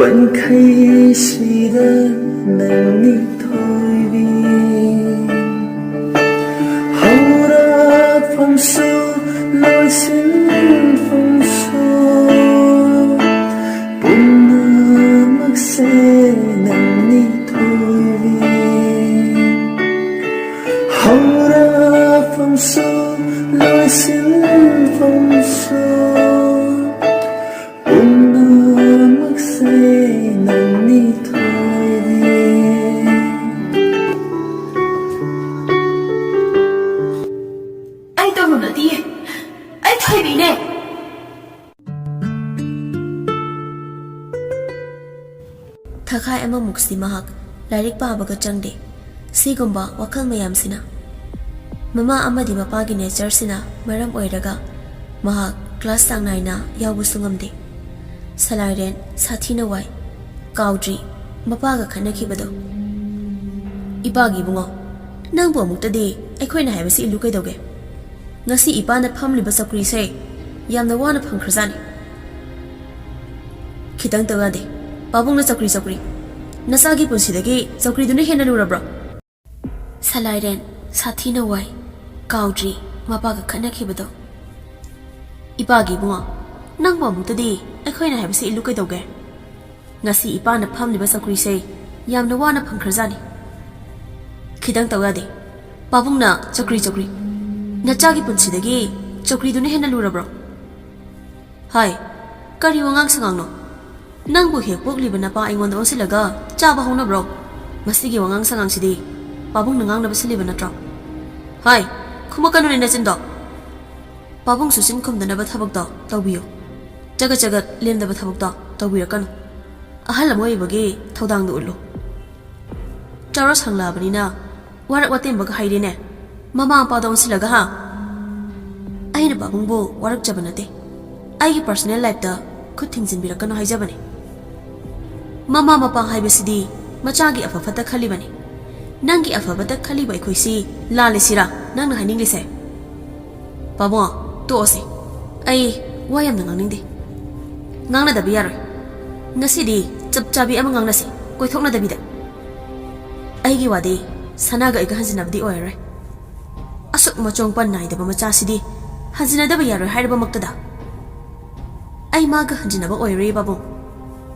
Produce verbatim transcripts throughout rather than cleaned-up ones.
ꯋꯥꯡꯈꯩꯁꯤꯗ ꯅꯪꯅꯤ ꯊꯣꯏꯕꯤ꯫ ꯍꯧꯔꯛꯐꯝꯁꯨ ꯂꯣꯏꯁꯤꯟꯐꯝꯁꯨ ꯄꯨꯝꯅꯃꯛꯁꯦ ꯅꯪꯅꯤ ꯊꯣꯏꯕꯤ꯫ ꯍꯧꯔꯛꯐꯝꯁꯨ ꯂꯣꯏꯁꯤꯟꯐꯝꯁꯨ ꯄꯨꯝꯅꯃꯛꯁꯦ ꯅꯪꯅꯤ ꯊꯣꯏꯕꯤ꯫ ꯑꯩ ꯇꯧꯔꯨ ꯅꯠꯇꯤꯌꯦ꯫ ꯑꯩ ꯊꯣꯏꯕꯤꯅꯦ꯫ ꯊꯥꯈꯥꯏ ꯑꯃꯃꯨꯛꯁꯤ ꯃꯍꯥꯛ ꯂꯥꯏꯔꯤꯛ ꯄꯥꯕꯒ ꯆꯪꯗꯦ꯫ ꯁꯤꯒꯨꯝꯕ ꯋꯥꯈꯜ ꯃꯌꯥꯝꯁꯤꯅ, ꯃꯃꯥ ꯑꯃꯗꯤ ꯃꯄꯥꯒꯤ ꯅꯦꯆꯔꯁꯤꯅ ꯃꯔꯝ ꯑꯣꯏꯔꯒ ꯃꯍꯥꯛ ꯀ꯭ꯂꯥꯁ ꯆꯥꯡ ꯅꯥꯏꯅ ꯌꯥꯎꯕꯁꯨ ꯉꯝꯗꯦ꯫ ꯁꯂꯥꯏꯔꯦꯟ ꯁꯥꯊꯤꯅ ꯋꯥꯏ꯫ ꯀꯥꯎꯗ꯭ꯔꯤ, ꯃꯄꯥꯒ ꯈꯠꯅꯈꯤꯕꯗꯣ꯫ ꯏꯄꯥꯒꯤ ꯏꯕꯨꯡꯉꯣ, ꯅꯪꯕꯨ ꯑꯃꯨꯛꯇꯗꯤ ꯑꯩꯈꯣꯏꯅ ꯍꯥꯏꯕꯁꯤ ꯏꯜꯂꯨ ꯀꯩꯗꯧꯒꯦ? ꯉꯁꯤ ꯏꯄꯥꯅ ꯐꯝꯂꯤꯕ ꯆꯧꯀ꯭ꯔꯤꯁꯦ ꯌꯥꯝꯅ ꯋꯥꯅ ꯐꯪꯈ꯭ꯔꯖꯥꯠꯅꯤ꯫ ꯈꯤꯇꯪ ꯇꯧ ꯌꯥꯗꯦ꯫ ꯄꯥꯕꯨꯡꯅ ꯆꯧꯀ꯭ꯔꯤ, ꯆꯧꯀ꯭ꯔꯤ꯫ ꯅꯆꯥꯒꯤ ꯄꯨꯟꯁꯤꯗꯒꯤ ꯆꯧꯀ꯭ꯔꯤꯗꯨꯅ ꯍꯦꯟꯅ ꯂꯨꯔꯕ꯭ꯔꯣ? ꯁꯂꯥꯏꯔꯦꯟ ꯁꯥꯊꯤꯅ ꯋꯥꯏ꯫ ꯀꯥꯎꯗ꯭ꯔꯤ ꯃꯄꯥꯒ ꯈꯠꯅꯈꯤꯕꯗꯣ꯫ ꯏꯄꯥꯒꯤ ꯏꯕꯨꯡꯉꯣ, ꯅꯪꯕꯨ ꯑꯃꯨꯛꯇꯗꯤ ꯑꯩꯈꯣꯏꯅ ꯍꯥꯏꯕꯁꯤ ꯏꯜꯂꯨ ꯀꯩꯗꯧꯒꯦ? ꯉꯁꯤ ꯏꯄꯥꯅ ꯐꯝꯂꯤꯕ ꯆꯧꯀ꯭ꯔꯤꯁꯦ ꯌꯥꯝꯅ ꯋꯥꯅ ꯐꯪꯈ꯭ꯔꯖꯥꯠꯅꯤ꯫ ꯈꯤꯇꯪ ꯇꯧ ꯌꯥꯗꯦ꯫ ꯄꯥꯕꯨꯡꯅ ꯆꯧꯀ꯭ꯔꯤ, ꯆꯧꯀ꯭ꯔꯤ꯫ ꯅꯆꯥꯒꯤ ꯄꯨꯟꯁꯤꯗꯒꯤ ꯆꯧꯀ꯭ꯔꯤꯗꯨꯅ ꯍꯦꯟꯅ ꯂꯨꯔꯕ꯭ꯔꯣ? ꯍꯥꯏ, ꯀꯔꯤ ꯋꯥꯉꯥꯡ ꯁꯉꯥꯡꯅꯣ? ꯅꯪꯕꯨ ꯍꯦꯛ ꯄꯣꯛꯂꯤꯕ ꯅꯄꯥ ꯑꯩꯉꯣꯟꯗ ꯑꯣꯟꯁꯤꯜꯂꯒ ꯆꯥꯕ ꯍꯧꯅꯕ꯭ꯔꯣ? ꯃꯁꯤꯒꯤ ꯋꯥꯉꯥꯡ ꯁꯉꯥꯡꯁꯤꯗꯤ ꯄꯥꯕꯨꯡꯅ ꯉꯥꯡꯅꯕ ꯁꯤꯜꯂꯤꯕ ꯅꯠꯇ꯭ꯔꯣ? ꯍꯥꯏ, ꯈꯨꯝꯃꯛꯀꯅꯨꯅꯦ ꯅꯆꯤꯟꯗꯣ꯫ ꯄꯥꯕꯨꯡꯁꯨ ꯆꯤꯟ ꯈꯨꯝꯗꯅꯕ ꯊꯕꯛꯇꯣ ꯇꯧꯕꯤꯌꯨ꯫ ꯆꯒꯠ ꯆꯒꯠ ꯂꯦꯝꯗꯕ ꯊꯕꯛꯇꯣ ꯇꯧꯕꯤꯔꯛꯀꯅꯨ꯫ ꯑꯍꯜ ꯑꯃ ꯑꯣꯏꯕꯒꯤ ꯊꯧꯗꯥꯡꯗꯨ ꯎꯠꯂꯨ꯫ ꯆꯥꯎꯔ ꯁꯥꯡꯂꯛꯑꯕꯅꯤꯅ ꯋꯥꯔꯛ ꯋꯥꯇꯦꯝꯕꯒ ꯍꯩꯔꯦꯅꯦ꯫ ꯃꯃꯥ ꯃꯄꯥꯗ ꯑꯣꯟꯁꯤꯜꯂꯒ, ꯍꯥ? ꯑꯩꯅ ꯄꯥꯕꯨꯡꯕꯨ ꯋꯥꯔꯛꯆꯕ ꯅꯠꯇꯦ꯫ ꯑꯩꯒꯤ ꯄꯔꯁꯣꯅꯦꯜ ꯂꯥꯏꯐꯇ ꯈꯨꯠ ꯊꯤꯡꯖꯤꯟꯕꯤꯔꯛꯀꯅꯨ ꯍꯥꯏꯖꯕꯅꯦ꯫ ꯃꯃꯥ ꯃꯄꯥ ꯍꯥꯏꯕꯁꯤꯗꯤ ꯃꯆꯥꯒꯤ ꯑꯐ ꯐꯠꯇ ꯈꯜꯂꯤꯕꯅꯤ꯫ ꯅꯪꯒꯤ ꯑꯐꯕꯇ ꯈꯜꯂꯤꯕ ꯑꯩꯈꯣꯏꯁꯤ ꯂꯥꯜꯂꯤꯁꯤꯔꯥ ꯅꯪꯅ ꯍꯥꯏꯅꯤꯡꯂꯤꯁꯦ? ꯄꯥꯕꯨꯡ, ꯇꯣꯛꯑꯁꯤ꯫ ꯑꯩ ꯋꯥ ꯌꯥꯝꯅ ꯉꯥꯡꯅꯤꯡꯗꯦ꯫ ꯉꯥꯡꯅꯗꯕ ꯌꯥꯔꯣꯏ꯫ ꯉꯁꯤꯗꯤ ꯆꯞ ꯆꯥꯕꯤ ꯑꯃ ꯉꯥꯡꯅꯁꯤ, ꯀꯣꯏꯊꯣꯛꯅꯗꯕꯤꯗ꯫ ꯑꯩꯒꯤ ꯋꯥꯗꯤ ꯁꯅꯥꯒ ꯑꯩꯒ ꯍꯟꯖꯤꯟꯅꯕꯗꯤ ꯑꯣꯏꯔꯔꯣꯏ꯫ ꯑꯁꯨꯛ ꯃꯆꯣꯡ ꯄꯟ ꯅꯥꯏꯗꯕ ꯃꯆꯥꯁꯤꯗꯤ ꯍꯟꯖꯤꯟꯅꯗꯕ ꯌꯥꯔꯣꯏ ꯍꯥꯏꯔꯕꯃꯛꯇꯗ꯫ ꯑꯩ ꯃꯥꯒ ꯍꯟꯖꯤꯟꯅꯕ ꯑꯣꯏꯔꯣꯏꯌꯦ ꯄꯥꯕꯨꯡ꯫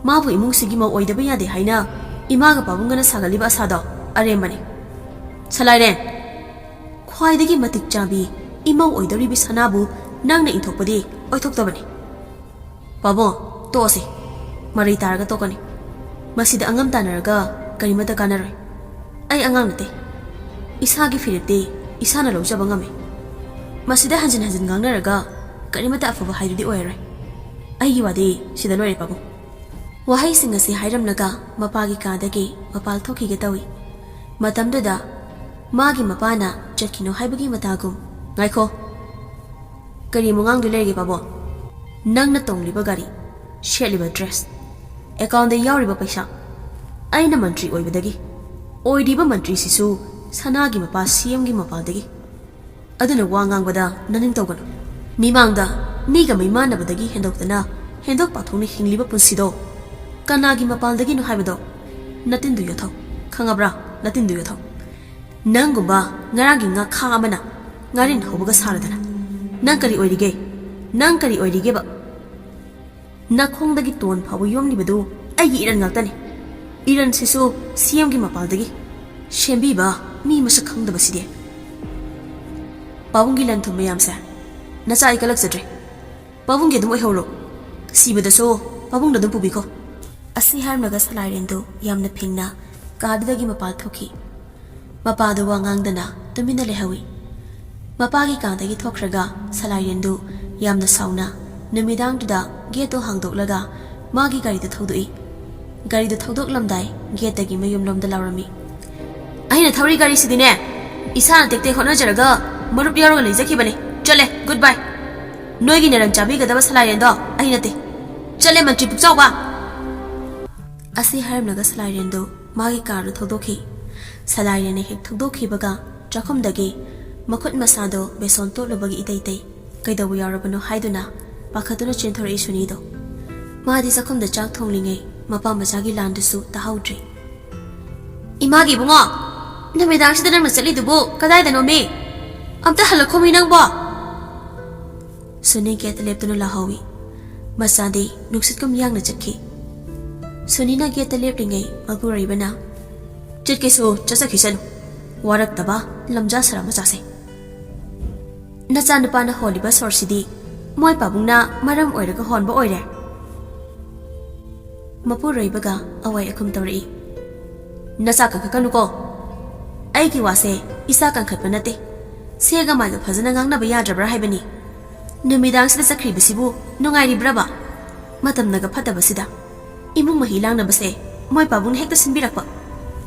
ꯃꯥꯕꯨ ꯏꯃꯨꯡꯁꯤꯒꯤ ꯃꯧ ꯑꯣꯏꯗꯕ ꯌꯥꯗꯦ ꯍꯥꯏꯅ ꯏꯃꯥꯒ ꯄꯥꯕꯨꯡꯒꯅ ꯁꯥꯒꯠꯂꯤꯕ ꯑꯁꯥꯗꯣ ꯑꯔꯦꯝꯕꯅꯤ꯫ ꯁꯂꯥꯏꯔꯦꯟ, ꯈ꯭ꯋꯥꯏꯗꯒꯤ ꯃꯇꯤꯛ ꯆꯥꯕꯤ ꯏꯃꯧ ꯑꯣꯏꯗꯧꯔꯤꯕꯤ ꯁꯅꯥꯕꯨ ꯅꯪꯅ ꯏꯟꯊꯣꯛꯄꯗꯤ ꯑꯣꯏꯊꯣꯛꯇꯕꯅꯤ꯫ ꯄꯥꯕꯨꯡ, ꯇꯣꯛꯑꯁꯤ꯫ ꯃꯔꯩ ꯇꯥꯔꯒ ꯇꯣꯛꯀꯅꯤ꯫ ꯃꯁꯤꯗ ꯑꯉꯝ ꯇꯥꯟꯅꯔꯒ ꯀꯔꯤꯃꯠꯇ ꯀꯥꯟꯅꯔꯣꯏ꯫ ꯑꯩ ꯑꯉꯥꯡ ꯅꯠꯇꯦ꯫ ꯏꯁꯥꯒꯤ ꯐꯤꯔꯦꯞꯇꯤ ꯏꯁꯥꯅ ꯂꯧꯖꯕ ꯉꯝꯃꯤ꯫ ꯃꯁꯤꯗ ꯍꯟꯖꯤꯟ ꯍꯟꯖꯤꯟ ꯉꯥꯡꯅꯔꯒ ꯀꯔꯤꯃꯠꯇ ꯑꯐꯕ ꯍꯥꯏꯗꯨꯗꯤ ꯑꯣꯏꯔꯔꯣꯏ꯫ ꯑꯩꯒꯤ ꯋꯥꯗꯤ ꯁꯤꯗ ꯂꯣꯏꯔꯦ ꯄꯥꯕꯨꯡ꯫ ꯋꯥꯍꯩꯁꯤꯡ ꯑꯁꯤ ꯍꯥꯏꯔꯝꯂꯒ ꯃꯄꯥꯒꯤ ꯀꯥꯗꯒꯤ ꯃꯄꯥꯜ ꯊꯣꯛꯈꯤꯒꯦ ꯇꯧꯏ꯫ ꯃꯇꯝꯗꯨꯗ ꯃꯥꯒꯤ ꯃꯄꯥꯅ ꯆꯠꯈꯤꯅꯨ ꯍꯥꯏꯕꯒꯤ ꯃꯇꯥꯒꯨꯝ, "ꯉꯥꯏꯈꯣ꯫ ꯀꯔꯤ ꯑꯃꯨꯛ ꯉꯥꯡꯗꯣꯏ ꯂꯩꯔꯒꯦ ꯄꯥꯕꯨꯡ? ꯅꯪꯅ ꯇꯣꯡꯂꯤꯕ ꯒꯥꯔꯤ, ꯁꯦꯠꯂꯤꯕ ꯗ꯭ꯔꯦꯁ, ꯑꯦꯀꯥꯎꯟꯗ ꯌꯥꯎꯔꯤꯕ ꯄꯩꯁꯥ, ꯑꯩꯅ ꯃꯟꯇ꯭ꯔꯤ ꯑꯣꯏꯕꯗꯒꯤ, ꯑꯣꯏꯔꯤꯕ ꯃꯟꯇ꯭ꯔꯤꯁꯤꯁꯨ ꯁꯅꯥꯒꯤ ꯃꯄꯥ ꯁꯤ ꯑꯦꯝꯒꯤ ꯃꯄꯥꯜꯗꯒꯤ꯫ ꯑꯗꯨꯅ ꯋꯥ ꯉꯥꯡꯕꯗ ꯅꯅꯤꯡ ꯇꯧꯒꯅꯨ꯫ ꯃꯤꯃꯥꯡꯗ ꯃꯤꯒ ꯃꯩꯃꯥꯟꯅꯕꯗꯒꯤ ꯍꯦꯟꯗꯣꯛꯇꯅ ꯍꯦꯟꯗꯣꯛ ꯄꯥꯊꯣꯛꯅ ꯍꯤꯡꯂꯤꯕ ꯄꯨꯟꯁꯤꯗꯣ ꯀꯅꯥꯒꯤ ꯃꯄꯥꯜꯗꯒꯤꯅꯣ ꯍꯥꯏꯕꯗꯣ ꯅꯇꯤꯟꯗꯨ ꯌꯣꯠꯊꯧ꯫ ꯈꯪꯉꯕ꯭ꯔꯥ? ꯅꯇꯤꯟꯗꯨ ꯌꯣꯠꯊꯧ꯫ ꯅꯪꯒꯨꯝꯕ ꯉꯔꯥꯡꯒꯤ ꯉꯥꯈꯥ ꯑꯃꯅ ꯉꯥꯔꯤꯟ ꯍꯧꯕꯒ ꯁꯥꯔꯗꯅ꯫ ꯅꯪ ꯀꯔꯤ ꯑꯣꯏꯔꯤꯒꯦ? ꯅꯪ ꯀꯔꯤ ꯑꯣꯏꯔꯤꯒꯦꯕ? ꯅꯈꯣꯡꯗꯒꯤ ꯇꯣꯟ ꯐꯥꯎꯕ ꯌꯣꯝꯂꯤꯕꯗꯨ ꯑꯩꯒꯤ ꯏꯔꯟ ꯉꯥꯛꯇꯅꯤ꯫ ꯏꯔꯟꯁꯤꯁꯨ ꯁꯤ ꯑꯦꯝꯒꯤ ꯃꯄꯥꯜꯗꯒꯤ꯫ ꯁꯦꯝꯕꯤꯕ ꯃꯤ ꯃꯁꯛ ꯈꯪꯗꯕꯁꯤꯗꯤ꯫ ꯄꯥꯕꯨꯡꯒꯤ ꯂꯟ ꯊꯨꯝ ꯃꯌꯥꯝꯁꯦ ꯅꯆꯥ ꯑꯩ ꯀꯜꯂꯛꯆꯗ꯭ꯔꯦ꯫ ꯄꯥꯕꯨꯡꯒꯤ ꯑꯗꯨꯝ ꯑꯣꯏꯍꯧꯔꯣ꯫ ꯁꯤꯕꯗꯁꯨ ꯄꯥꯕꯨꯡꯅ ꯑꯗꯨꯝ ꯄꯨꯕꯤꯈꯣ꯫ ꯑꯁꯤ ꯍꯥꯏꯔꯝꯂꯒ ꯁꯂꯥꯏꯔꯦꯟꯗꯨ ꯌꯥꯝꯅ ꯐꯤꯡꯅ ꯀꯥꯗꯨꯗꯒꯤ ꯃꯄꯥꯜ ꯊꯣꯛꯈꯤ꯫ ꯃꯄꯥꯗꯨ ꯋꯥ ꯉꯥꯡꯗꯅ ꯇꯨꯃꯤꯟꯅ ꯂꯩꯍꯧꯏ꯫ ꯃꯄꯥꯒꯤ ꯀꯥꯗꯒꯤ ꯊꯣꯛꯈ꯭ꯔꯒ ꯁꯂꯥꯏꯔꯦꯟꯗꯨ ꯌꯥꯝꯅ ꯁꯥꯎꯅ ꯅꯨꯃꯤꯗꯥꯡꯗꯨꯗ ꯒꯦꯠꯇꯨ ꯍꯥꯡꯗꯣꯛꯂꯒ ꯃꯥꯒꯤ ꯒꯥꯔꯤꯗꯨ ꯊꯧꯗꯣꯛꯏ꯫ ꯒꯥꯔꯤꯗꯨ ꯊꯧꯗꯣꯛꯂꯝꯗꯥꯏ ꯒꯦꯠꯇꯒꯤ ꯃꯌꯨꯝꯂꯣꯝꯗ ꯂꯥꯎꯔꯝꯃꯤ, "ꯑꯩꯅ ꯊꯧꯔꯤ ꯒꯥꯔꯤꯁꯤꯗꯤꯅꯦ, ꯏꯁꯥꯅ ꯇꯦꯛ ꯇꯦꯛ ꯍꯣꯠꯅꯖꯔꯒ ꯃꯔꯨꯞ ꯌꯥꯎꯔꯒ ꯂꯩꯖꯈꯤꯕꯅꯦ꯫ ꯆꯠꯂꯦ, ꯒꯨꯗ ꯕꯥꯏ꯫ ꯅꯣꯏꯒꯤ ꯅꯔꯟ ꯆꯥꯕꯤꯒꯗꯕ ꯁꯂꯥꯏꯔꯦꯟꯗꯣ ꯑꯩ ꯅꯠꯇꯦ꯫ ꯆꯠꯂꯦ, ꯃꯟꯇ꯭ꯔꯤ ꯄꯨꯛꯆꯥꯎꯕ!" ꯑꯁꯤ ꯍꯥꯏꯔꯝꯂꯒ ꯁꯂꯥꯏꯔꯦꯟꯗꯨ ꯃꯥꯒꯤ ꯀꯥꯔꯗꯨ ꯊꯧꯗꯣꯛꯈꯤ꯫ ꯁꯂꯥꯏꯔꯦꯟꯅ ꯍꯦꯛ ꯊꯧꯗꯣꯛꯈꯤꯕꯒ ꯆꯥꯛꯈꯨꯝꯗꯒꯤ ꯃꯈꯨꯠ ꯃꯁꯥꯗꯣ ꯕꯦꯁꯣꯟ ꯇꯣꯠꯂꯨꯕꯒꯤ ꯏꯇꯩ ꯇꯩ꯫ ꯀꯩꯗꯧꯕ ꯌꯥꯎꯔꯕꯅꯣ ꯍꯥꯏꯗꯨꯅ ꯄꯥꯈꯠꯇꯨꯅ ꯆꯦꯟꯊꯣꯔꯛꯏ ꯁꯨꯅꯤꯗꯣ꯫ ꯃꯥꯗꯤ ꯆꯥꯛꯈꯨꯝꯗ ꯆꯥꯛ ꯊꯣꯡꯂꯤꯉꯩ ꯃꯄꯥ ꯃꯆꯥꯒꯤ ꯂꯥꯟꯗꯨꯁꯨ ꯇꯥꯍꯧꯗ꯭ꯔꯦ꯫ "ꯏꯃꯥꯒꯤ ꯏꯕꯨꯡꯉꯣ, ꯅꯨꯃꯤꯗꯥꯡꯁꯤꯗ ꯅꯪꯅ ꯆꯠꯂꯤꯗꯨꯕꯨ ꯀꯗꯥꯏꯗꯅꯣꯃꯤ? ꯑꯝꯇ ꯍꯜꯂꯛꯈꯣꯃꯤ ꯅꯪꯕꯣ!" ꯁꯣꯅꯤ ꯒꯦꯠꯇ ꯂꯦꯞꯇꯨꯅ ꯂꯥꯎꯍꯧꯏ꯫ ꯃꯆꯥꯗꯤ ꯅꯨꯡꯁꯤꯠꯀꯨꯝ ꯌꯥꯡꯅ ꯆꯠꯈꯤ꯫ ꯁꯣꯅꯤꯅ ꯒꯦꯠꯇ ꯂꯦꯞꯂꯤꯉꯩ ꯃꯄꯨꯔꯣꯏꯕꯅ, "ꯆꯠꯀꯦꯁꯨ ꯆꯠꯆꯈꯤꯁꯅꯨ꯫ ꯋꯥꯔꯛꯇꯕ ꯂꯝꯖꯥ ꯁꯔꯥ ꯃꯆꯥꯁꯦ꯫ ꯅꯆꯥꯅꯨꯄꯥꯅ ꯍꯣꯜꯂꯤꯕ ꯁꯣꯔꯁꯤꯗꯤ ꯃꯣꯏ ꯄꯥꯕꯨꯡꯅ ꯃꯔꯝ ꯑꯣꯏꯔꯒ ꯍꯣꯟꯕ ꯑꯣꯏꯔꯦ꯫" ꯃꯄꯨꯔꯣꯏꯕꯒ ꯑꯋꯥꯏ ꯑꯈꯨꯝ ꯇꯧꯔꯛꯏ꯫ "ꯅꯆꯥ ꯀꯟꯈꯠꯀꯅꯨꯀꯣ꯫ ꯑꯩꯒꯤ ꯋꯥꯁꯦ ꯏꯆꯥ ꯀꯟꯈꯠꯄ ꯅꯠꯇꯦ꯫ ꯁꯦꯒ ꯃꯥꯏꯒ ꯐꯖꯅ ꯉꯥꯡꯅꯕ ꯌꯥꯗ꯭ꯔꯕ꯭ꯔꯥ ꯍꯥꯏꯕꯅꯤ꯫ ꯅꯨꯃꯤꯗꯥꯡꯁꯤꯗ ꯆꯠꯈ꯭ꯔꯤꯕꯁꯤꯕꯨ ꯅꯨꯡꯉꯥꯏꯔꯤꯕ꯭ꯔꯕ? ꯃꯇꯝꯅꯒ ꯐꯠꯇꯕꯁꯤꯗ ꯏꯃꯨꯡ ꯃꯍꯤ ꯂꯥꯡꯅꯕꯁꯦ ꯃꯣꯏ ꯄꯥꯕꯨꯡꯅ ꯍꯦꯛꯇ ꯁꯤꯟꯕꯤꯔꯛꯄ꯫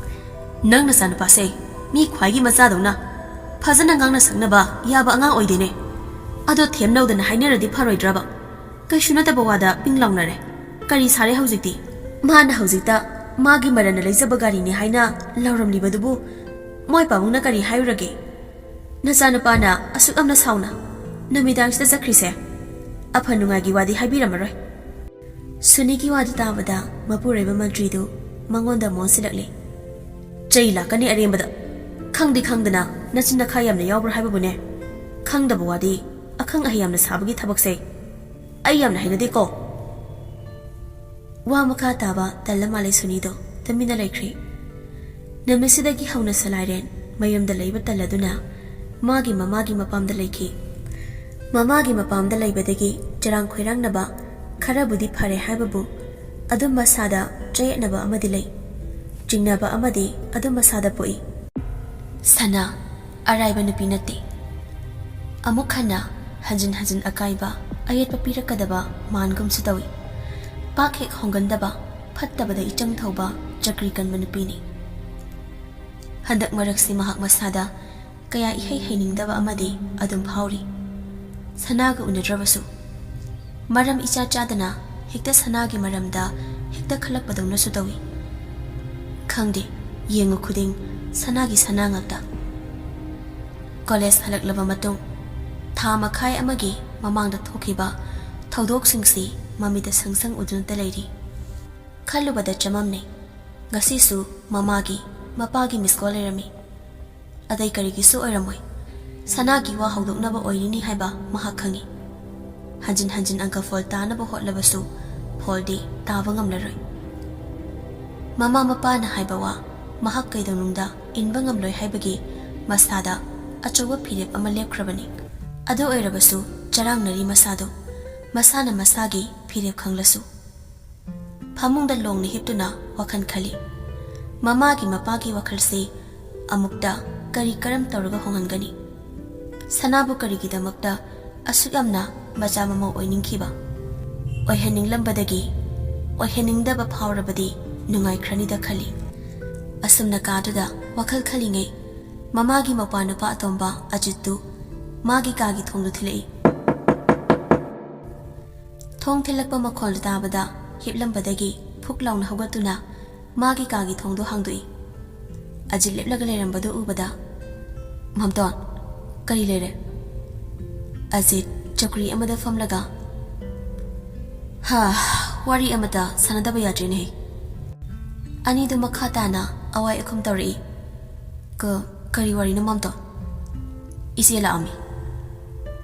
ꯅꯪ ꯅꯆꯥꯅꯨꯄꯥꯁꯦ ꯃꯤ ꯈ꯭ꯋꯥꯏꯒꯤ ꯃꯆꯥꯗꯧꯅ ꯐꯖꯅ ꯉꯥꯡꯅ ꯁꯛꯅꯕ ꯌꯥꯕ ꯑꯉꯥꯡ ꯑꯣꯏꯗꯦꯅꯦ꯫ ꯑꯗꯣ ꯊꯦꯝꯅꯧꯗꯅ ꯍꯥꯏꯅꯔꯗꯤ ꯐꯔꯣꯏꯗ꯭ꯔꯕ? ꯀꯩꯁꯨ ꯅꯠꯇꯕ ꯋꯥꯗ ꯄꯤꯡ ꯂꯥꯎꯅꯔꯦ꯫ ꯀꯔꯤ ꯁꯥꯔꯦ ꯍꯧꯖꯤꯛꯇꯤ? ꯃꯥꯅ ꯍꯧꯖꯤꯛꯇ ꯃꯥꯒꯤ ꯃꯔꯟꯅ ꯂꯩꯖꯕ ꯒꯥꯔꯤꯅꯤ ꯍꯥꯏꯅ ꯂꯥꯎꯔꯝꯂꯤꯕꯗꯨꯕꯨ ꯃꯣꯏ ꯄꯥꯕꯨꯡꯅ ꯀꯔꯤ ꯍꯥꯏꯔꯨꯔꯒꯦ? ꯅꯆꯥꯅꯨꯄꯥꯅ ꯑꯁꯨꯛ ꯌꯥꯝꯅ ꯁꯥꯎꯅ ꯅꯨꯃꯤꯗꯥꯡꯁꯤꯗ ꯆꯠꯈ꯭ꯔꯤꯁꯦ ꯑꯐ ꯅꯨꯡꯉꯥꯏꯒꯤ ꯋꯥꯗꯤ ꯍꯥꯏꯕꯤꯔꯝꯃꯔꯣꯏ꯫" ꯁꯨꯅꯤꯒꯤ ꯋꯥꯗꯨ ꯇꯥꯕꯗ ꯃꯄꯨꯔꯣꯏꯕ ꯃꯟꯇ꯭ꯔꯤꯗꯨ ꯃꯉꯣꯟꯗ ꯃꯣꯟꯁꯤꯜꯂꯛꯂꯦ꯫ "ꯆꯩ ꯂꯥꯛꯀꯅꯤ ꯑꯔꯦꯝꯕꯗ꯫ ꯈꯪꯗꯤ ꯈꯪꯗꯅ ꯅꯆꯤꯟ ꯅꯈꯥ ꯌꯥꯝꯅ ꯌꯥꯎꯕ꯭ꯔꯥ ꯍꯥꯏꯕꯕꯨꯅꯦ? ꯈꯪꯗꯕ ꯋꯥꯗꯤ ꯑꯈꯪ ꯑꯍꯩ ꯌꯥꯝꯅ ꯁꯥꯕꯒꯤ ꯊꯕꯛꯁꯦ ꯑꯩ ꯌꯥꯝꯅ ꯍꯩꯅꯗꯦꯀꯣ꯫" ꯋꯥ ꯃꯈꯥ ꯇꯥꯕ ꯇꯜꯂ ꯃꯥꯜꯂꯦ ꯁꯨꯅꯤꯗꯣ ꯇꯨꯃꯤꯟꯅ ꯂꯩꯈ꯭ꯔꯦ꯫ ꯅꯨꯃꯤꯠꯁꯤꯗꯒꯤ ꯍꯧꯅ ꯁꯂꯥꯏꯔꯦꯟ ꯃꯌꯨꯝꯗ ꯂꯩꯕ ꯇꯜꯂꯗꯨꯅ ꯃꯥꯒꯤ ꯃꯃꯥꯒꯤ ꯃꯄꯥꯝꯗ ꯂꯩꯈꯤ꯫ ꯃꯃꯥꯒꯤ ꯃꯄꯥꯝꯗ ꯂꯩꯕꯗꯒꯤ ꯆꯔꯥꯡ ꯈꯣꯏꯔꯥꯡꯅꯕ ꯈꯔꯕꯨꯗꯤ ꯐꯔꯦ ꯍꯥꯏꯕꯕꯨ ꯑꯗꯨꯝ ꯃꯁꯥꯗ ꯆꯌꯦꯠꯅꯕ ꯑꯃꯗꯤ ꯂꯩ꯫ ꯆꯤꯡꯅꯕ ꯑꯃꯗꯤ ꯑꯗꯨꯝ ꯃꯁꯥꯗ ꯄꯣꯛꯏ꯫ ꯁꯅꯥ ꯑꯔꯥꯏꯕ ꯅꯨꯄꯤ ꯅꯠꯇꯦ꯫ ꯑꯃꯨꯛ ꯍꯟꯅ ꯍꯟꯖꯤꯟ ꯍꯟꯖꯤꯟ ꯑꯀꯥꯏꯕ ꯑꯌꯦꯠꯄ ꯄꯤꯔꯛꯀꯗꯕ ꯃꯥꯟꯒꯨꯝꯁꯨ ꯇꯧꯏ꯫ ꯄꯥꯛ ꯍꯦꯛ ꯍꯣꯡꯒꯟꯗꯕ, ꯐꯠꯇꯕꯗ ꯏꯆꯪ ꯊꯧꯕ, ꯆꯀ꯭ꯔꯤ ꯀꯟꯕ ꯅꯨꯄꯤꯅꯤ꯫ ꯍꯟꯗꯛ ꯃꯔꯛꯁꯤ ꯃꯍꯥꯛ ꯃꯁꯥꯗ ꯀꯌꯥ ꯏꯍꯩ ꯍꯩꯅꯤꯡꯗꯕ ꯑꯃꯗꯤ ꯑꯗꯨꯝ ꯐꯥꯎꯔꯤ꯫ ꯁꯅꯥꯒ ꯎꯅꯗ꯭ꯔꯕꯁꯨ ꯃꯔꯝ ꯏꯆꯥ ꯆꯥꯗꯅ ꯍꯦꯛꯇ ꯁꯅꯥꯒꯤ ꯃꯔꯝꯗ ꯍꯦꯛꯇ ꯈꯜꯂꯛꯄꯗꯧꯅꯁꯨ ꯇꯧꯏ꯫ ꯈꯪꯗꯦ, ꯌꯦꯡꯉꯨ ꯈꯨꯗꯤꯡ ꯁꯅꯥꯒꯤ ꯁꯅꯥ ꯉꯥꯛꯇ꯫ ꯀꯣꯂꯦꯖ ꯍꯜꯂꯛꯂꯕ ꯃꯇꯨꯡ ꯊꯥ ꯃꯈꯥꯏ ꯑꯃꯒꯤ ꯃꯃꯥꯡꯗ ꯊꯣꯛꯈꯤꯕ ꯊꯧꯗꯣꯛꯁꯤꯡꯁꯤ ꯃꯃꯤꯠꯇ ꯁꯪ ꯁꯪ ꯎꯗꯨꯅꯇ ꯂꯩꯔꯤ꯫ ꯈꯜꯂꯨꯕꯗ ꯆꯃꯝꯅꯩ꯫ ꯉꯁꯤꯁꯨ ꯃꯃꯥꯒꯤ, ꯃꯄꯥꯒꯤ ꯃꯤꯁ ꯀꯣꯜ ꯂꯩꯔꯝꯃꯤ꯫ ꯑꯇꯩ ꯀꯔꯤꯒꯤꯁꯨ ꯑꯣꯏꯔꯝꯃꯣꯏ꯫ ꯁꯅꯥꯒꯤ ꯋꯥ ꯍꯧꯗꯣꯛꯅꯕ ꯑꯣꯏꯔꯤꯅꯤ ꯍꯥꯏꯕ ꯃꯍꯥꯛ ꯈꯪꯏ꯫ ꯍꯟꯖꯤꯟ ꯍꯟꯖꯤꯟ ꯑꯪꯀ ꯐꯣꯜ ꯇꯥꯅꯕ ꯍꯣꯠꯂꯕꯁꯨ ꯐꯣꯜꯗꯤ ꯇꯥꯕ ꯉꯝꯂꯔꯣꯏ꯫ ꯃꯃꯥ ꯃꯄꯥꯅ ꯍꯥꯏꯕ ꯋꯥ ꯃꯍꯥꯛ ꯀꯩꯗꯧꯅꯨꯡꯗ ꯏꯟꯕ ꯉꯝꯂꯣꯏ ꯍꯥꯏꯕꯒꯤ ꯃꯁꯥꯗ ꯑꯆꯧꯕ ꯐꯤꯔꯦꯞ ꯑꯃ ꯂꯦꯞꯈ꯭ꯔꯕꯅꯤ꯫ ꯑꯗꯨ ꯑꯣꯏꯔꯕꯁꯨ ꯆꯔꯥꯡꯅꯔꯤ ꯃꯁꯥꯗꯨ꯫ ꯃꯁꯥꯅ ꯃꯁꯥꯒꯤ ꯐꯤꯔꯦꯞ ꯈꯪꯂꯁꯨ꯫ ꯐꯃꯨꯡꯗ ꯂꯣꯡꯅ ꯍꯤꯞꯇꯨꯅ ꯋꯥꯈꯜ ꯈꯜꯂꯤ꯫ ꯃꯃꯥꯒꯤ ꯃꯄꯥꯒꯤ ꯋꯥꯈꯜꯁꯤ ꯑꯃꯨꯛꯇ ꯀꯔꯤ ꯀꯔꯝ ꯇꯧꯔꯒ ꯍꯣꯡꯍꯟꯒꯅꯤ? ꯁꯅꯥꯕꯨ ꯀꯔꯤꯒꯤꯗꯃꯛꯇ ꯑꯁꯨꯛ ꯌꯥꯝꯅ ꯃꯆꯥ ꯃꯃꯧ ꯑꯣꯏꯅꯤꯡꯈꯤꯕ? ꯑꯣꯏꯍꯟꯅꯤꯡꯂꯝꯕꯗꯒꯤ ꯑꯣꯏꯍꯟꯅꯤꯡꯗꯕ ꯐꯥꯎꯔꯕꯗꯤ ꯅꯨꯡꯉꯥꯏꯈ꯭ꯔꯅꯤꯗ ꯈꯜꯂꯤ꯫ ꯑꯁꯨꯝꯅ ꯀꯥꯗꯨꯗ ꯋꯥꯈꯜ ꯈꯜꯂꯤꯉꯩ ꯃꯃꯥꯒꯤ ꯃꯧꯄꯥ ꯅꯨꯄꯥ ꯑꯇꯣꯝꯕ ꯑꯖꯤꯠꯇꯨ ꯃꯥꯒꯤ ꯀꯥꯒꯤ ꯊꯣꯡꯗꯨ ꯊꯤꯜꯂꯛꯏ꯫ ꯊꯣꯡ ꯊꯤꯜꯂꯛꯄ ꯃꯈꯣꯜ ꯇꯥꯕꯗ ꯍꯤꯞꯂꯝꯕꯗꯒꯤ ꯐꯨꯛ ꯂꯥꯎꯅ ꯍꯧꯒꯠꯇꯨꯅ ꯃꯥꯒꯤ ꯀꯥꯒꯤ ꯊꯣꯡꯗꯨ ꯍꯥꯡꯗꯣꯛꯏ꯫ ꯑꯖꯤꯠ ꯂꯦꯞꯂꯒ ꯂꯩꯔꯝꯕꯗꯨ ꯎꯕꯗ, "ꯃꯥꯝꯇꯣꯟ, ꯀꯔꯤ ꯂꯩꯔꯦ?" ꯑꯖꯤꯠ ꯆꯧꯀ꯭ꯔꯤ ꯑꯃꯗ ꯐꯝꯂꯒ, "ꯍꯥ, ꯋꯥꯔꯤ ꯑꯃꯇ ꯁꯥꯟꯅꯗꯕ ꯌꯥꯗ꯭ꯔꯦꯅꯦ꯫ ꯑꯅꯤꯗꯨ ꯃꯈꯥ ꯇꯥꯅ ꯑꯋꯥꯏ ꯑꯈꯨꯝ ꯇꯧꯔꯛꯏ꯫ ꯀ-, ꯀꯔꯤ ꯋꯥꯔꯤꯅꯣ ꯃꯥꯝꯇꯣꯟ?" "ꯏꯆꯦ ꯂꯥꯛꯑꯝꯃꯤ꯫"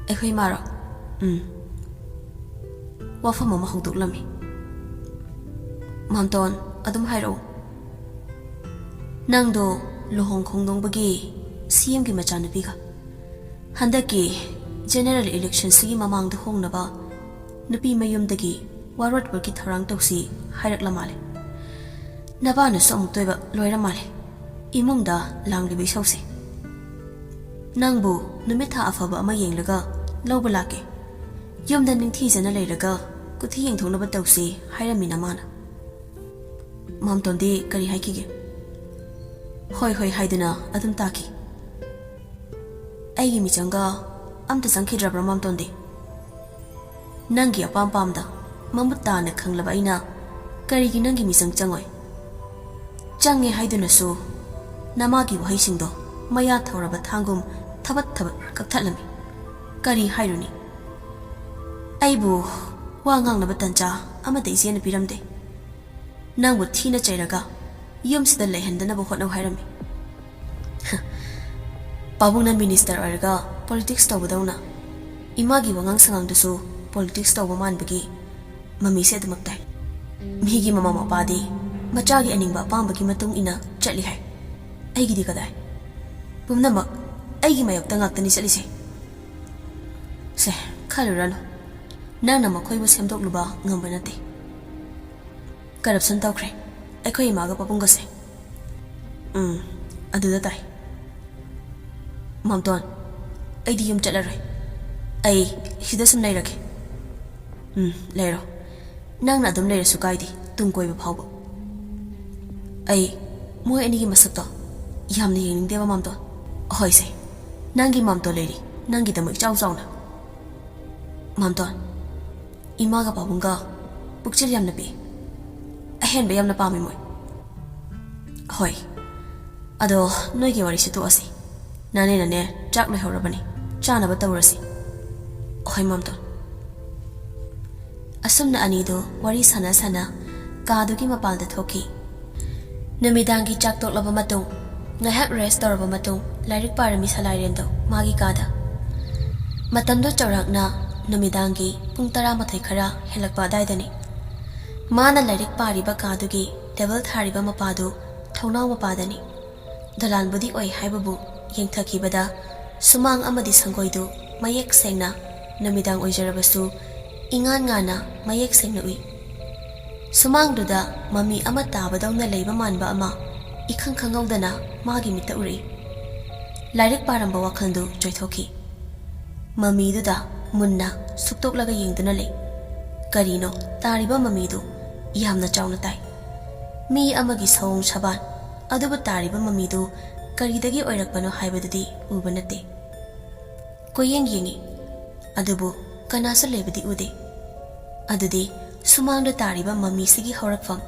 "ꯑꯩꯈꯣꯏ ꯃꯥꯔꯣ?" "ꯎꯝ꯫" "ꯋꯥꯐꯝ ꯑꯃ ꯍꯧꯗꯣꯛꯂꯝꯃꯤ꯫" "ꯃꯥꯝꯇꯣꯟ, ꯑꯗꯨꯝ ꯍꯥꯏꯔꯛꯎ꯫" "ꯅꯪꯗꯣ ꯂꯨꯍꯣꯡ ꯈꯣꯡꯗꯣꯡꯕꯒꯤ ꯁꯤ ꯑꯦꯝꯒꯤ ꯃꯆꯥꯅꯨꯄꯤꯒ ꯍꯟꯗꯛꯀꯤ ꯖꯦꯅꯦꯔꯦꯜ ꯏꯂꯦꯛꯁꯟꯁꯤꯒꯤ ꯃꯃꯥꯡꯗ ꯍꯣꯡꯅꯕ ꯅꯨꯄꯤ ꯃꯌꯨꯝꯗꯒꯤ ꯋꯥꯔꯣꯠꯄꯒꯤ ꯊꯧꯔꯥꯡ ꯇꯧꯁꯤ ꯍꯥꯏꯔꯛꯂ ꯃꯥꯜꯂꯦ꯫ ꯅꯕꯥꯅꯁꯨ ꯑꯃꯨꯛꯇ ꯑꯣꯏꯕ ꯂꯣꯏꯔ ꯃꯥꯜꯂꯦ ꯏꯃꯨꯡꯗ ꯂꯥꯡꯂꯤꯕ ꯏꯁꯧꯁꯦ꯫ ꯅꯪꯕꯨ ꯅꯨꯃꯤꯠ ꯊꯥ ꯑꯐꯕ ꯑꯃ ꯌꯦꯡꯂꯒ ꯂꯧꯕ ꯂꯥꯛꯀꯦ꯫ ꯌꯨꯝꯗ ꯅꯤꯡꯊꯤꯖꯅ ꯂꯩꯔꯒ ꯀꯨꯊꯤ ꯌꯦꯡꯊꯣꯛꯅꯕ ꯇꯧꯁꯤ ꯍꯥꯏꯔꯝꯃꯤ ꯅꯃꯥꯅ꯫" ꯃꯥꯝꯇꯣꯟꯗꯤ ꯀꯔꯤ ꯍꯥꯏꯈꯤꯒꯦ? "ꯍꯣꯏ ꯍꯣꯏ" ꯍꯥꯏꯗꯨꯅ ꯑꯗꯨꯝ ꯇꯥꯈꯤ꯫ "ꯑꯩꯒꯤ ꯃꯤꯆꯪꯒ ꯑꯝꯇ ꯆꯪꯈꯤꯗ꯭ꯔꯕ꯭ꯔꯥ ꯃꯥꯝꯇꯣꯟꯗꯤ?" "ꯅꯪꯒꯤ ꯑꯄꯥꯝ ꯄꯥꯝꯗ ꯃꯃꯨꯠ ꯇꯥꯅ ꯈꯪꯂꯕ ꯑꯩꯅ ꯀꯔꯤꯒꯤ ꯅꯪꯒꯤ ꯃꯤꯆꯪ ꯆꯪꯉꯣꯏ? ꯆꯪꯉꯦ ꯍꯥꯏꯗꯨꯅꯁꯨ ꯅꯃꯥꯒꯤ ꯋꯥꯍꯩꯁꯤꯡꯗꯣ ꯃꯌꯥ ꯊꯧꯔꯕ ꯊꯥꯡꯒꯨꯝ ꯊꯕꯠ ꯊꯕꯠ ꯀꯛꯊꯠꯂꯝꯃꯤ꯫ ꯀꯔꯤ ꯍꯥꯏꯔꯨꯅꯤ? ꯑꯩꯕꯨ ꯋꯥ ꯉꯥꯡꯅꯕ ꯇꯟꯖꯥ ꯑꯃꯠꯇ ꯏꯆꯦꯅ ꯄꯤꯔꯝꯗꯦ꯫ ꯅꯪꯕꯨ ꯊꯤꯅ ꯆꯩꯔꯒ ꯌꯨꯝꯁꯤꯗ ꯂꯩꯍꯟꯗꯅꯕ ꯍꯣꯠꯅꯧ ꯍꯥꯏꯔꯝꯃꯤ꯫ ꯄꯥꯕꯨꯡꯅ ꯃꯤꯅꯤꯁꯇꯔ ꯑꯣꯏꯔꯒ ꯄꯣꯂꯤꯇꯤꯛꯁ ꯇꯧꯕꯗꯧꯅ ꯏꯃꯥꯒꯤ ꯋꯥꯉꯥꯡ ꯁꯉꯥꯡꯗꯨꯁꯨ ꯄꯣꯂꯤꯇꯤꯛꯁ ꯇꯧꯕ ꯃꯥꯟꯕꯒꯤ ꯃꯃꯤꯁꯦ ꯑꯗꯨꯃꯛ ꯇꯥꯏ꯫ ꯃꯤꯒꯤ ꯃꯃꯥ ꯃꯄꯥꯗꯤ ꯃꯆꯥꯒꯤ ꯑꯅꯤꯡꯕ ꯑꯄꯥꯝꯕꯒꯤ ꯃꯇꯨꯡ ꯏꯟꯅ ꯆꯠꯂꯤ ꯍꯥꯏ꯫ ꯑꯩꯒꯤꯗꯤ ꯀꯗꯥꯏ? ꯄꯨꯝꯅꯃꯛ ꯑꯩꯒꯤ ꯃꯥꯌꯣꯛꯇ ꯉꯥꯛꯇꯅꯤ ꯆꯠꯂꯤꯁꯦ꯫ ꯁꯦ, ꯈꯜꯂꯨꯔꯅꯨ꯫ ꯅꯪꯅ ꯃꯈꯣꯏꯕꯨ ꯁꯦꯝꯗꯣꯛꯂꯨꯕ ꯉꯝꯕ ꯅꯠꯇꯦ꯫ ꯀꯔꯞꯁꯟ ꯇꯧꯈ꯭ꯔꯦ ꯑꯩꯈꯣꯏ ꯏꯃꯥꯒ ꯄꯥꯕꯨꯡꯒꯁꯦ꯫ ꯎꯝ, ꯑꯗꯨꯗ ꯇꯥꯏ꯫ ꯃꯥꯝꯇꯣꯟ, ꯑꯩꯗꯤ ꯌꯨꯝ ꯆꯠꯂꯔꯣꯏ꯫ ꯑꯩ ꯁꯤꯗ ꯁꯨꯝ ꯂꯩꯔꯒꯦ꯫ ꯎꯝ, ꯂꯩꯔꯣ꯫ ꯅꯪꯅ ꯑꯗꯨꯝ ꯂꯩꯔꯁꯨ ꯀꯥꯏꯗꯦ, ꯇꯨꯡ ꯀꯣꯏꯕ ꯐꯥꯎꯕ꯫ ꯑꯩ ꯃꯣꯏ ꯑꯅꯤꯒꯤ ꯃꯁꯛꯇꯣ ꯌꯥꯝꯅ ꯌꯦꯡꯅꯤꯡꯗꯦꯕ, ꯃꯥꯝꯇꯣꯟ꯫ ꯍꯣꯏꯁꯦ, ꯅꯪꯒꯤ ꯃꯥꯝꯇꯣꯟ ꯂꯩꯔꯤ, ꯅꯪꯒꯤꯗꯃꯛ ꯏꯆꯥꯎ ꯆꯥꯎꯅ꯫ ꯃꯥꯝꯇꯣꯟ, ꯏꯃꯥꯒ ꯄꯥꯕꯨꯡꯒ ꯄꯨꯛꯆꯦꯜ ꯌꯥꯝꯅ ꯄꯤꯛꯏ꯫ ꯑꯍꯦꯟꯕ ꯌꯥꯝꯅ ꯄꯥꯝꯃꯤ ꯃꯣꯏ꯫ ꯍꯣꯏ, ꯑꯗꯣ ꯅꯣꯏꯒꯤ ꯋꯥꯔꯤꯁꯤ ꯇꯣꯛꯑꯁꯤ꯫ ꯅꯥꯅꯦꯅꯅꯦ, ꯆꯥꯛ ꯂꯣꯏꯍꯧꯔꯕꯅꯤ, ꯆꯥꯅꯕ ꯇꯧꯔꯁꯤ꯫ ꯍꯣꯏ, ꯃꯥꯝꯇꯣꯟ꯫ ꯑꯁꯨꯝꯅ ꯑꯅꯤꯗꯨ ꯋꯥꯔꯤ ꯁꯥꯟꯅ ꯁꯥꯟꯅ ꯀꯥꯗꯨꯒꯤ ꯃꯄꯥꯟꯗ ꯊꯣꯛꯈꯤ꯫ ꯅꯨꯃꯤꯗꯥꯡꯒꯤ ꯆꯥꯛ ꯇꯣꯛꯂꯕ ꯃꯇꯨꯡ, ꯉꯥꯏꯍꯥꯛ ꯔꯦꯁ ꯇꯧꯔꯕ ꯃꯇꯨꯡ, ꯂꯥꯏꯔꯤꯛ ꯄꯥꯔꯝꯃꯤ ꯁꯂꯥꯏꯔꯦꯟꯗꯣ ꯃꯥꯒꯤ ꯀꯥꯗ꯫ ꯃꯇꯝꯗꯣ ꯆꯥꯎꯔꯥꯛꯅ ꯅꯨꯃꯤꯗꯥꯡꯒꯤ ꯄꯨꯡ ꯇꯔꯥꯃꯥꯊꯣꯏ ꯈꯔ ꯍꯦꯜꯂꯛꯄ ꯑꯗꯥꯏꯗꯅꯤ꯫ ꯃꯥꯅ ꯂꯥꯏꯔꯤꯛ ꯄꯥꯔꯤꯕ ꯀꯥꯗꯨꯒꯤ ꯇꯦꯕꯜ ꯊꯥꯔꯤꯕ ꯃꯄꯥꯗꯨ ꯊꯣꯡꯅꯥꯎ ꯃꯄꯥꯗꯅꯤ꯫ ꯗꯣꯂꯥꯟꯕꯨꯗꯤ ꯑꯣꯏ ꯍꯥꯏꯕꯕꯨ, ꯌꯦꯡꯊꯈꯤꯕꯗ ꯁꯨꯃꯥꯡ ꯑꯃꯗꯤ ꯁꯪꯒꯣꯏꯗꯨ ꯃꯌꯦꯛ ꯁꯦꯡꯅ, ꯅꯨꯃꯤꯗꯥꯡ ꯑꯣꯏꯖꯔꯕꯁꯨ ꯏꯉꯥꯟ ꯉꯥꯟꯅ ꯃꯌꯦꯛ ꯁꯦꯡꯅ ꯎꯏ꯫ ꯁꯨꯃꯥꯡꯗꯨꯗ ꯃꯃꯤ ꯑꯃ ꯇꯥꯕꯗꯧꯅ ꯂꯩꯕ ꯃꯥꯟꯕ ꯑꯃ ꯏꯈꯪ ꯈꯪꯍꯧꯗꯅ ꯃꯥꯒꯤ ꯃꯤꯠꯇ ꯎꯔꯛꯏ꯫ ꯂꯥꯏꯔꯤꯛ ꯄꯥꯔꯝꯕ ꯋꯥꯈꯜꯗꯨ ꯆꯣꯏꯊꯣꯛꯈꯤ꯫ ꯃꯃꯤꯗꯨꯗ ꯃꯨꯟꯅ ꯁꯨꯛꯇꯣꯛꯂꯒ ꯌꯦꯡꯗꯨꯅ ꯂꯩ꯫ ꯀꯔꯤꯅꯣ ꯇꯥꯔꯤꯕ ꯃꯃꯤꯗꯨ ꯌꯥꯝꯅ ꯆꯥꯎꯅ ꯇꯥꯏ꯫ ꯃꯤ ꯑꯃꯒꯤ ꯁꯑꯣꯡ ꯁꯕꯥꯟ, ꯑꯗꯨꯕꯨ ꯇꯥꯔꯤꯕ ꯃꯃꯤꯗꯨ ꯀꯔꯤꯗꯒꯤ ꯑꯣꯏꯔꯛꯄꯅꯣ ꯍꯥꯏꯕꯗꯨꯗꯤ ꯎꯕ ꯅꯠꯇꯦ꯫ ꯀꯣꯏꯌꯦꯡ ꯌꯦꯡꯉꯤ, ꯑꯗꯨꯕꯨ ꯀꯅꯥꯁꯨ ꯂꯩꯕꯗꯤ ꯎꯗꯦ꯫ ꯑꯗꯨꯗꯤ ꯁꯨꯃꯥꯡꯗ ꯇꯥꯔꯤꯕ ꯃꯃꯤꯁꯤꯒꯤ ꯍꯧꯔꯛꯐꯝ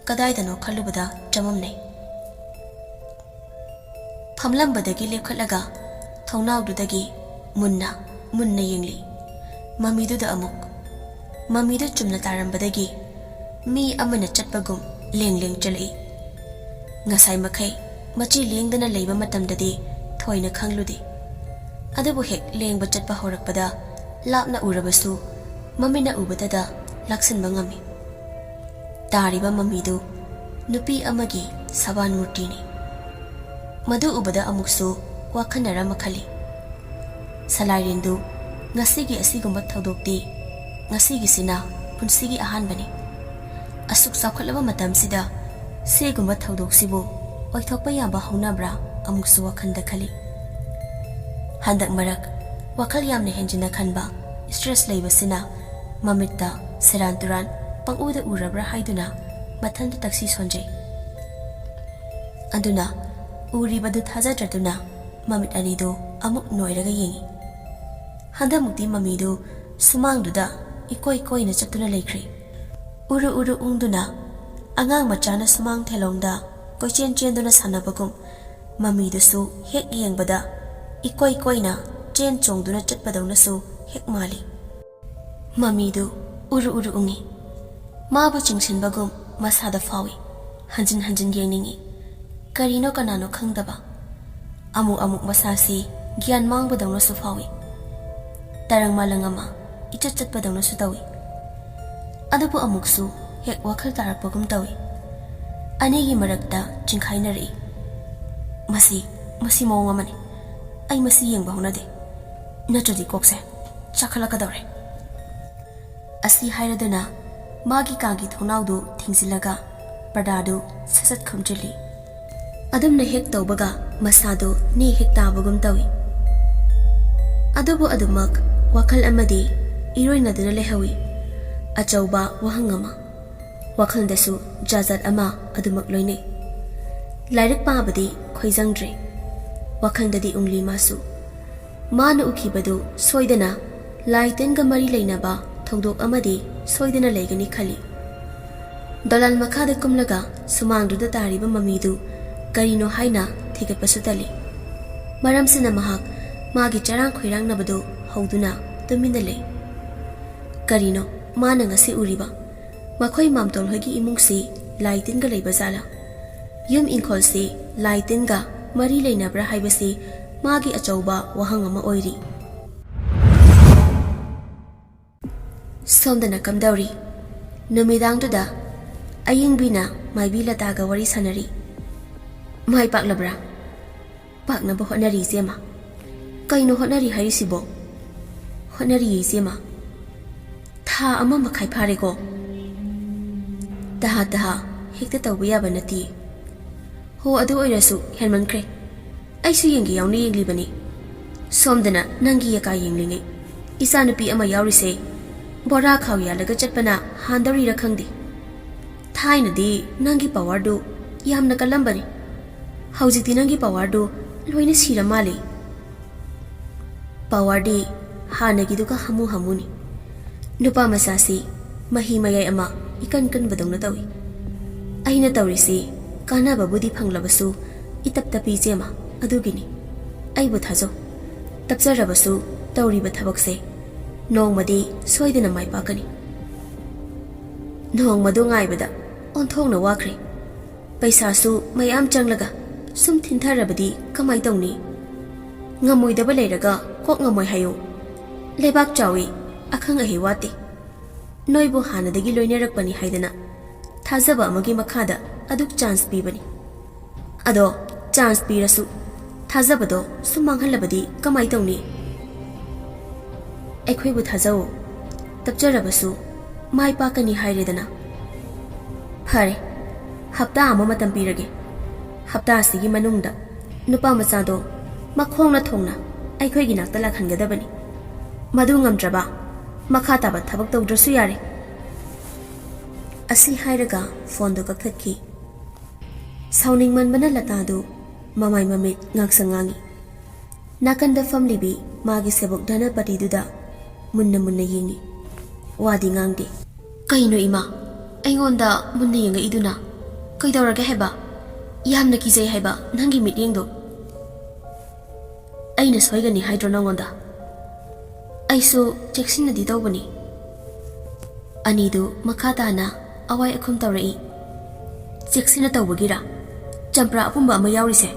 ꯀꯗꯥꯏꯗꯅꯣ ꯈꯜꯂꯨꯕꯗ ꯆꯃꯝꯅꯩ꯫ ꯐꯝꯂꯝꯕꯗꯒꯤ ꯂꯦꯞꯈꯠꯂꯒ ꯊꯣꯡꯅꯥꯎꯗꯨꯗꯒꯤ ꯃꯨꯟꯅ, ꯃꯨꯟꯅ ꯌꯦꯡꯂꯤ꯫ ꯃꯃꯤꯗꯨꯗ ꯑꯃꯨꯛ ꯃꯃꯤꯗꯨ ꯆꯨꯝꯅ ꯇꯥꯔꯝꯕꯗꯒꯤ ꯃꯤ ꯑꯃꯅ ꯆꯠꯄꯒꯨꯝ ꯂꯦꯡ ꯂꯦꯡ ꯆꯠꯂꯛꯏ꯫ ꯉꯁꯥꯏ ꯃꯈꯩ ꯃꯆꯤ ꯂꯦꯡꯗꯅ ꯂꯩꯕ ꯃꯇꯝꯗꯗꯤ ꯊꯣꯏꯅ ꯈꯪꯂꯨꯗꯦ꯫ ꯑꯗꯨꯕꯨ ꯍꯦꯛ ꯂꯦꯡꯕ ꯆꯠꯄ ꯍꯧꯔꯛꯄꯗ ꯂꯥꯞꯅ ꯎꯔꯕꯁꯨ ꯃꯃꯤꯠꯅ ꯎꯕꯗꯗ ꯂꯥꯛꯁꯤꯟꯕ ꯉꯝꯃꯤ꯫ ꯇꯥꯔꯤꯕ ꯃꯃꯤꯗꯨ ꯅꯨꯄꯤ ꯑꯃꯒꯤ ꯁꯕꯥꯟ ꯃꯨꯔꯇꯤꯅꯤ꯫ ꯃꯗꯨ ꯎꯕꯗ ꯑꯃꯨꯛꯁꯨ ꯋꯥꯈꯜꯅꯔ ꯃꯈꯜꯂꯤ꯫ ꯁꯂꯥꯏꯔꯦꯟꯗꯨ ꯉꯁꯤꯒꯤ ꯑꯁꯤꯒꯨꯝꯕ ꯊꯧꯗꯣꯛꯇꯤ ꯉꯁꯤꯒꯤꯁꯤꯅ ꯄꯨꯟꯁꯤꯒꯤ ꯑꯍꯥꯟꯕꯅꯤ꯫ ꯑꯁꯨꯛ ꯆꯥꯎꯈꯠꯂꯕ ꯃꯇꯝꯁꯤꯗ ꯁꯤꯒꯨꯝꯕ ꯊꯧꯗꯣꯛꯁꯤꯕꯨ ꯑꯣꯏꯊꯣꯛꯄ ꯌꯥꯕ ꯍꯧꯅꯕ꯭ꯔꯥ ꯑꯃꯨꯛꯁꯨ ꯋꯥꯈꯜꯗ ꯈꯜꯂꯤ꯫ ꯍꯟꯗꯛ ꯃꯔꯛ ꯋꯥꯈꯜ ꯌꯥꯝꯅ ꯍꯦꯟꯖꯤꯟꯅ ꯈꯟꯕ, ꯁ꯭ꯇ꯭ꯔꯦꯁ ꯂꯩꯕꯁꯤꯅ ꯃꯃꯤꯠꯇ ꯁꯦꯔꯥꯟ ꯇꯨꯔꯥꯟ ꯄꯪꯎꯗ ꯎꯔꯕ꯭ꯔꯥ ꯍꯥꯏꯗꯨꯅ ꯃꯊꯟꯇ ꯇꯛꯁꯤ ꯁꯣꯟꯖꯩ꯫ ꯑꯗꯨꯅ ꯎꯔꯤꯕꯗꯨ ꯊꯥꯖꯗ꯭ꯔꯗꯨꯅ ꯃꯃꯤꯠ ꯑꯅꯤꯗꯨ ꯑꯃꯨꯛ ꯅꯣꯏꯔꯒ ꯌꯦꯡꯏ꯫ ꯍꯟꯗꯛꯃꯨꯛꯇꯤ ꯃꯃꯤꯗꯨ ꯁꯨꯃꯥꯡꯗꯨꯗ ꯏꯀꯣꯏ ꯀꯣꯏꯅ ꯆꯠꯇꯨꯅ ꯂꯩꯈ꯭ꯔꯦ꯫ ꯎꯔꯨ ꯎꯔꯨ ꯎꯪꯗꯨꯅ ꯑꯉꯥꯡ ꯃꯆꯥꯅ ꯁꯨꯃꯥꯡ ꯊꯦꯂꯣꯡꯗ ꯀꯣꯏꯆꯦꯟ ꯆꯦꯟꯗꯨꯅ ꯁꯥꯟꯅꯕꯒꯨꯝ, ꯃꯃꯤꯗꯨꯁꯨ ꯍꯦꯛ ꯌꯦꯡꯕꯗ ꯏꯀꯣꯏ ꯀꯣꯏꯅ ꯆꯦꯟ ꯆꯣꯡꯗꯨꯅ ꯆꯠꯄꯗꯧꯅꯁꯨ ꯍꯦꯛ ꯃꯥꯜꯂꯤ꯫ ꯃꯃꯤꯗꯨ ꯎꯔꯨ ꯎꯔꯨ ꯎꯪꯏ꯫ ꯃꯥꯕꯨ ꯆꯤꯡꯁꯤꯟꯕꯒꯨꯝ ꯃꯁꯥꯗ ꯐꯥꯎꯏ꯫ ꯍꯟꯖꯤꯟ ꯍꯟꯖꯤꯟ ꯌꯦꯡꯅꯤꯡꯏ꯫ ꯀꯔꯤꯅꯣ ꯀꯅꯥꯅꯣ ꯈꯪꯗꯕ꯫ ꯑꯃꯨꯛ ꯑꯃꯨꯛ ꯃꯁꯥꯁꯤ ꯒ꯭ꯌꯥꯟ ꯃꯥꯡꯕꯗꯧꯅꯁꯨ ꯐꯥꯎꯏ꯫ ꯇꯔꯪ ꯃꯥꯂꯪ ꯑꯃ ꯏꯆꯠ ꯆꯠꯄꯗꯧꯅꯁꯨ ꯇꯧꯏ꯫ ꯑꯗꯨꯕꯨ ꯑꯃꯨꯛꯁꯨ ꯍꯦꯛ ꯋꯥꯈꯜ ꯇꯥꯔꯛꯄꯒꯨꯝ ꯇꯧꯏ꯫ ꯑꯅꯤꯒꯤ ꯃꯔꯛꯇ ꯆꯤꯡꯈꯥꯏꯅꯔꯛꯏ꯫ "ꯃꯁꯤ, ꯃꯁꯤ ꯃꯑꯣꯡ ꯑꯃꯅꯤ꯫ ꯑꯩ ꯃꯁꯤ ꯌꯦꯡꯕ ꯍꯧꯅꯗꯦ꯫ ꯅꯠꯇ꯭ꯔꯗꯤ ꯀꯣꯛꯁꯦ ꯆꯥꯈꯠꯂꯛꯀꯗꯧꯔꯦ꯫" ꯑꯁꯤ ꯍꯥꯏꯔꯗꯨꯅ ꯃꯥꯒꯤ ꯀꯥꯒꯤ ꯊꯣꯡꯅꯥꯎꯗꯨ ꯊꯤꯡꯖꯤꯜꯂꯒ ꯄꯔꯗꯥꯗꯨ ꯁꯠ ꯁꯠ ꯈꯨꯝꯖꯤꯜꯂꯤ꯫ ꯑꯗꯨꯝꯅ ꯍꯦꯛ ꯇꯧꯕꯒ ꯃꯁꯥꯗꯨ ꯅꯦ ꯍꯦꯛ ꯇꯥꯕꯒꯨꯝ ꯇꯧꯏ꯫ ꯑꯗꯨꯕꯨ ꯑꯗꯨꯃꯛ ꯋꯥꯈꯜ ꯑꯃꯗꯤ ꯏꯔꯣꯏꯅꯗꯨꯅ ꯂꯩꯍꯧꯏ꯫ ꯑꯆꯧꯕ ꯋꯥꯍꯪ ꯑꯃ꯫ ꯋꯥꯈꯜꯗꯁꯨ ꯖꯥꯖꯥꯠ ꯑꯃ ꯑꯗꯨꯃꯛ ꯂꯣꯏꯅꯩ꯫ ꯂꯥꯏꯔꯤꯛ ꯄꯥꯕꯗꯤ ꯈꯣꯏꯖꯪꯗ꯭ꯔꯦ꯫ ꯋꯥꯈꯜꯗꯗꯤ ꯎꯪꯂꯤ ꯃꯥꯁꯨ꯫ ꯃꯥꯅ ꯎꯈꯤꯕꯗꯨ ꯁꯣꯏꯗꯅ ꯂꯥꯏ ꯇꯤꯟꯒ ꯃꯔꯤ ꯂꯩꯅꯕ ꯊꯧꯗꯣꯛ ꯑꯃꯗꯤ ꯁꯣꯏꯗꯅ ꯂꯩꯒꯅꯤ ꯈꯜꯂꯤ꯫ ꯗꯣꯂꯥꯟ ꯃꯈꯥꯗ ꯀꯨꯝꯂꯒ ꯁꯨꯃꯥꯡꯗꯨꯗ ꯇꯥꯔꯤꯕ ꯃꯃꯤꯗꯨ ꯀꯔꯤꯅꯣ ꯍꯥꯏꯅ ꯊꯤꯒꯠꯄꯁꯨ ꯇꯜꯂꯤ꯫ ꯃꯔꯝꯁꯤꯅ ꯃꯍꯥꯛ ꯃꯥꯒꯤ ꯆꯔꯥꯡ ꯈꯣꯏꯔꯥꯡꯅꯕꯗꯨ ꯍꯧꯗꯨꯅ ꯇꯨꯃꯤꯟꯅ ꯂꯩ꯫ ꯀꯔꯤꯅꯣ? ꯃꯥꯅ ꯉꯁꯤ ꯎꯔꯤꯕ ꯃꯈꯣꯏ ꯃꯥꯝꯇꯣꯜ ꯍꯣꯏꯒꯤ ꯏꯃꯨꯡꯁꯤ ꯂꯥꯏ ꯇꯤꯟꯒ ꯂꯩꯕ ꯖꯥꯠꯂꯥ? ꯌꯨꯝ ꯏꯪꯈꯣꯜꯁꯤ ꯂꯥꯏ ꯇꯤꯟꯒ ꯃꯔꯤ ꯂꯩꯅꯕ꯭ꯔꯥ ꯍꯥꯏꯕꯁꯤ ꯃꯥꯒꯤ ꯑꯆꯧꯕ ꯋꯥꯍꯪ ꯑꯃ ꯑꯣꯏꯔꯤ꯫ ꯁꯣꯝꯗꯅ ꯀꯝꯗꯧꯔꯤ? ꯅꯨꯃꯤꯗꯥꯡꯗꯨꯗ ꯑꯌꯤꯡꯕꯤꯅ ꯃꯥꯏꯕꯤ ꯂꯇꯥꯒ ꯋꯥꯔꯤ ꯁꯥꯟꯅꯔꯤ꯫ ꯃꯥꯏ ꯄꯥꯛꯂꯕ꯭ꯔꯥ? ꯄꯥꯛꯅꯕ ꯍꯣꯠꯅꯔꯤ, ꯏꯆꯦꯃ꯫ ꯀꯩꯅꯣ ꯍꯣꯠꯅꯔꯤ ꯍꯥꯏꯔꯤꯁꯤꯕꯣ? ꯍꯣꯠꯅꯔꯤꯌꯦ, ꯏꯆꯦꯃ꯫ ꯊꯥ ꯑꯃ ꯃꯈꯥꯏ ꯐꯥꯔꯦꯀꯣ? ꯇꯍꯥ ꯇꯍꯥ ꯍꯦꯛꯇ ꯇꯧꯕ ꯌꯥꯕ ꯅꯠꯇꯦ꯫ ꯍꯣ, ꯑꯗꯨ ꯑꯣꯏꯔꯁꯨ ꯍꯦꯟꯃꯟꯈ꯭ꯔꯦ꯫ ꯑꯩꯁꯨ ꯌꯦꯡꯒꯦ ꯌꯥꯎꯅ ꯌꯦꯡꯂꯤꯕꯅꯤ꯫ ꯁꯣꯝꯗꯅ ꯅꯪꯒꯤ ꯌꯦꯀꯥ ꯌꯦꯡꯂꯤꯉꯩ ꯏꯆꯥꯅꯨꯄꯤ ꯑꯃ ꯌꯥꯎꯔꯤꯁꯦ ꯕꯣꯔꯥ ꯈꯥꯎ ꯌꯥꯜꯂꯒ ꯆꯠꯄꯅ ꯍꯥꯟꯗꯧꯔꯤꯔ ꯈꯪꯗꯦ꯫ ꯊꯥꯏꯅꯗꯤ ꯅꯪꯒꯤ ꯄꯋꯥꯔꯗꯨ ꯌꯥꯝꯅ ꯀꯜꯂꯝꯕꯅꯤ꯫ ꯍꯧꯖꯤꯛꯇꯤ ꯅꯪꯒꯤ ꯄꯋꯥꯔꯗꯨ ꯂꯣꯏꯅ ꯁꯤꯔ ꯃꯥꯜꯂꯦ꯫ ꯄꯋꯥꯔꯗꯤ ꯍꯥꯟꯅꯒꯤꯗꯨꯒ ꯍꯥꯃꯨ ꯍꯥꯃꯨꯅꯤ꯫ ꯅꯨꯄꯥ ꯃꯆꯥꯁꯤ ꯃꯍꯤ ꯃꯌꯥꯏ ꯑꯃ ꯏꯀꯟ ꯀꯟꯕꯗꯧꯅ ꯇꯧꯏ꯫ ꯑꯩꯅ ꯇꯧꯔꯤꯁꯤ ꯀꯥꯟꯅꯕꯕꯨꯗꯤ ꯐꯪꯂꯕꯁꯨ ꯏꯇꯞ ꯇꯞꯄꯤ, ꯏꯆꯦꯃ, ꯑꯗꯨꯒꯤꯅꯤ꯫ ꯑꯩꯕꯨ ꯊꯥꯖꯧ꯫ ꯇꯞꯆꯔꯕꯁꯨ ꯇꯧꯔꯤꯕ ꯊꯕꯛꯁꯦ ꯅꯣꯡꯃꯗꯤ ꯁꯣꯏꯗꯅ ꯃꯥꯏ ꯄꯥꯛꯀꯅꯤ꯫ ꯅꯣꯡꯃꯗꯨ ꯉꯥꯏꯕꯗ ꯑꯣꯟꯊꯣꯛꯅ ꯋꯥꯈ꯭ꯔꯦ꯫ ꯄꯩꯁꯥꯁꯨ ꯃꯌꯥꯝ ꯆꯪꯂꯒ ꯁꯨꯝ ꯊꯤꯟꯊꯔꯕꯗꯤ ꯀꯃꯥꯏ ꯇꯧꯅꯤ? ꯉꯝꯃꯣꯏꯗꯕ ꯂꯩꯔꯒ ꯀꯣꯛ ꯉꯝꯃꯣꯏ ꯍꯥꯏꯌꯨ꯫ ꯂꯩꯕꯥꯛ ꯆꯥꯎꯏ, ꯑꯈꯪ ꯑꯍꯩ ꯋꯥꯠꯇꯦ꯫ ꯅꯣꯏꯕꯨ ꯍꯥꯟꯅꯗꯒꯤ ꯂꯣꯏꯅꯔꯛꯄꯅꯤ ꯍꯥꯏꯗꯅ ꯊꯥꯖꯕ ꯑꯃꯒꯤ ꯃꯈꯥꯗ ꯑꯗꯨꯛ ꯆꯥꯟꯁ ꯄꯤꯕꯅꯤ꯫ ꯑꯗꯣ ꯆꯥꯟꯁ ꯄꯤꯔꯁꯨ ꯊꯥꯖꯕꯗꯣ ꯁꯨꯝ ꯃꯥꯡꯍꯜꯂꯕꯗꯤ ꯀꯃꯥꯏ ꯇꯧꯅꯤ? ꯑꯩꯈꯣꯏꯕꯨ ꯊꯥꯖꯧ꯫ ꯇꯞꯆꯔꯕꯁꯨ ꯃꯥꯏ ꯄꯥꯛꯀꯅꯤ ꯍꯥꯏꯔꯦꯗꯅ꯫ ꯐꯔꯦ, ꯍꯞꯇꯥ ꯑꯃ ꯃꯇꯝ ꯄꯤꯔꯒꯦ꯫ ꯍꯞꯇꯥ ꯑꯁꯤꯒꯤ ꯃꯅꯨꯡꯗ ꯅꯨꯄꯥ ꯃꯆꯥꯗꯣ ꯃꯈꯣꯡꯅ ꯊꯣꯡꯅ ꯑꯩꯈꯣꯏꯒꯤ ꯅꯥꯛꯇ ꯂꯥꯛꯍꯟꯒꯗꯕꯅꯤ꯫ ꯃꯗꯨ ꯉꯝꯗ꯭ꯔꯕ ꯃꯈꯥ ꯇꯥꯕ ꯊꯕꯛ ꯇꯧꯗ꯭ꯔꯁꯨ ꯌꯥꯔꯦ꯫ ꯑꯁꯤ ꯍꯥꯏꯔꯒ ꯐꯣꯟꯗꯨ ꯀꯛꯊꯠꯈꯤ꯫ ꯁꯥꯎꯅꯤꯡꯃꯟꯕꯅ ꯂꯇꯥꯗꯨ ꯃꯃꯥꯏ ꯃꯃꯤꯠ ꯉꯥꯡꯁꯪ ꯉꯥꯡꯏ꯫ ꯅꯥꯀꯟꯗ ꯐꯝꯂꯤꯕꯤ ꯃꯥꯒꯤ ꯁꯦꯕꯣꯛ ꯙꯅꯄꯇꯤꯗꯨꯗ ꯃꯨꯟꯅ ꯃꯨꯟꯅ ꯌꯦꯡꯏ꯫ ꯋꯥꯗꯤ ꯉꯥꯡꯗꯦ꯫ ꯀꯩꯅꯣ ꯏꯃꯥ, ꯑꯩꯉꯣꯟꯗ ꯃꯨꯟꯅ ꯌꯦꯡꯉꯛꯏꯗꯨꯅ? ꯀꯩꯗꯧꯔꯒꯦ ꯍꯥꯏꯕ? ꯌꯥꯝꯅ ꯀꯤꯖꯩ ꯍꯥꯏꯕ ꯅꯪꯒꯤ ꯃꯤꯠꯌꯦꯡꯗꯣ꯫ ꯑꯩꯅ ꯁꯣꯏꯒꯅꯤ ꯍꯥꯏꯗ꯭ꯔꯣ ꯅꯪꯉꯣꯟꯗ? ꯑꯩꯁꯨ ꯆꯦꯛꯁꯤꯟꯅꯗꯤ ꯇꯧꯕꯅꯤ꯫ ꯑꯅꯤꯗꯨ ꯃꯈꯥ ꯇꯥꯅ ꯑꯋꯥꯏ ꯑꯈꯨꯝ ꯇꯧꯔꯛꯏ꯫ "ꯆꯦꯛꯁꯤꯟꯅ ꯇꯧꯕꯒꯤꯔꯥ ꯆꯝꯄ꯭ꯔꯥ ꯑꯄꯨꯝꯕ ꯑꯃ ꯌꯥꯎꯔꯤꯁꯦ?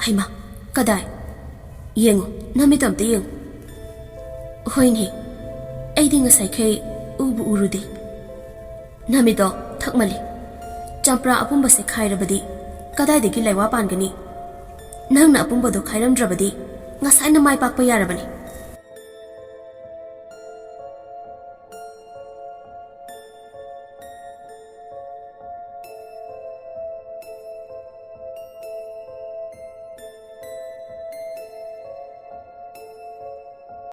ꯍꯩꯃꯥ, ꯀꯗꯥꯏ? ꯌꯦꯡꯉꯨ, ꯅꯃꯤꯠꯇꯣ ꯑꯝꯇ ꯌꯦꯡꯉꯨ꯫ ꯍꯣꯏꯅꯦ, ꯑꯩꯗꯤ ꯉꯁꯥꯏꯈꯩ ꯎꯕꯨ ꯎꯔꯨꯗꯦ꯫ ꯅꯃꯤꯠꯇꯣ ꯊꯛꯃꯜꯂꯤ꯫ ꯆꯝꯄ꯭ꯔꯥ ꯑꯄꯨꯝꯕꯁꯦ ꯈꯥꯏꯔꯕꯗꯤ ꯀꯗꯥꯏꯗꯒꯤ ꯂꯥꯏꯋꯥ ꯄꯥꯟꯒꯅꯤ? ꯅꯪꯅ ꯑꯄꯨꯝꯕꯗꯣ ꯈꯥꯏꯔꯝꯗ꯭ꯔꯕꯗꯤ ꯉꯁꯥꯏꯅ ꯃꯥꯏ ꯄꯥꯛꯄ ꯌꯥꯔꯕꯅꯤ꯫